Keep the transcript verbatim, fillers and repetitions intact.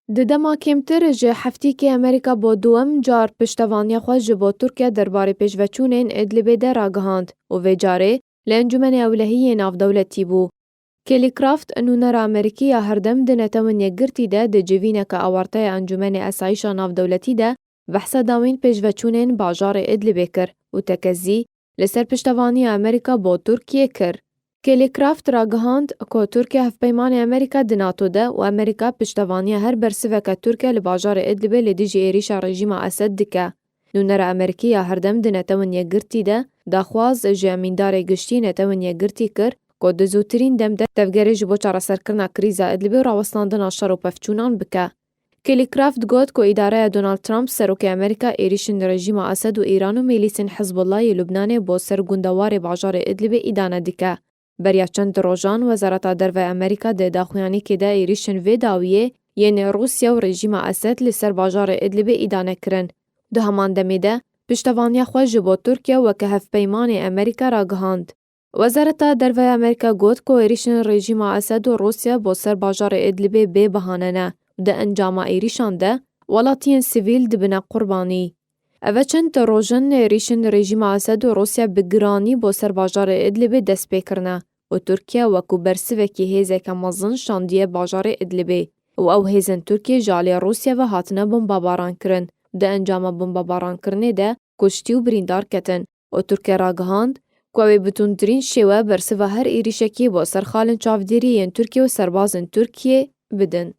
Di dema kêmtir ji heftîkê Amerîka bo duwem car piştevaniya xwe ji bo Tirkiye derbarê pêşveçûnên Idlibê de ragihand û vê carê li Encûmenê Ewlehî yê Navdewletî bû. Kelly Craft, nûnera Amerîkî ya herdem di Netewên Yekgirtî de di civîneke awarteya Encûmenê Esayîşa Navdewletî de behsa dawîn pêşveçûnên bajarê Idlibê kir û tekezî li ser piştevaniya Amerîka bo Tirkiye kir. Kelly Craft ragihand ku Tirkiye hevpeymanê Amerîka di NATO de û Amerîka piştevaniya her bersiveke Tirkiye li bajarê Idlibê li dijî êrîşa rejîma Esed dike. Nûnera Amerîkî ya herdem di Netewên Yekgirtî de daxwaz ji Emîndarê Giştî Netewên Yekgirtî kir ku di zûtirîn dem de tevgerê ji bo çareserkirina krîza Idlibê û rawestandina şer û pevçûnan bike. Kelly Craft got ku îdareya Donald Trump, serokê Amerîka, êrîşên rejîma Esed û Îran û milîsên Hizbullah yê Lubnanê bo ser gundewarê bajarê Idlibê îdane dike. Beriya çend rojan, Wezareta Derve ya Amerîka di daxuyanîkê de êrîşên vê dawiyê yên Rûsya û rejîma Esed li ser bajarê Idlibê îdane kirin. Di heman demê de, piştevaniya xwe ji bo Tirkiye weke hevpeymanê Amerîka ragihand. Wezareta Derve ya Amerîka got ku êrîşên rejîma Esed û Rûsya bo ser bajarê Idlibê bê bahane ne û di encama êrîşan de welatiyên sivîl dibine qurbanî. Ev çend roj in êrîşên rejîma Esed û Rûsya bi giranî bo ser bajarê Idlibê dest pê kirine û Tirkiye wekû bersivekî hêzeke mezin şandiye bajarê Idlibê û ew hêzên Tirkiyê ji alî Rûsya ve hatine bombabaran kirin. Di encama bombabarankirinê de kuştî û birîndar ketin û Tirkiye ragihand ku ew ê bi tundtirîn şêwe bersiva her êrîşekî bo ser xalên çavdêrî yên Tirkiye û serbazên Tirkiyê bidin.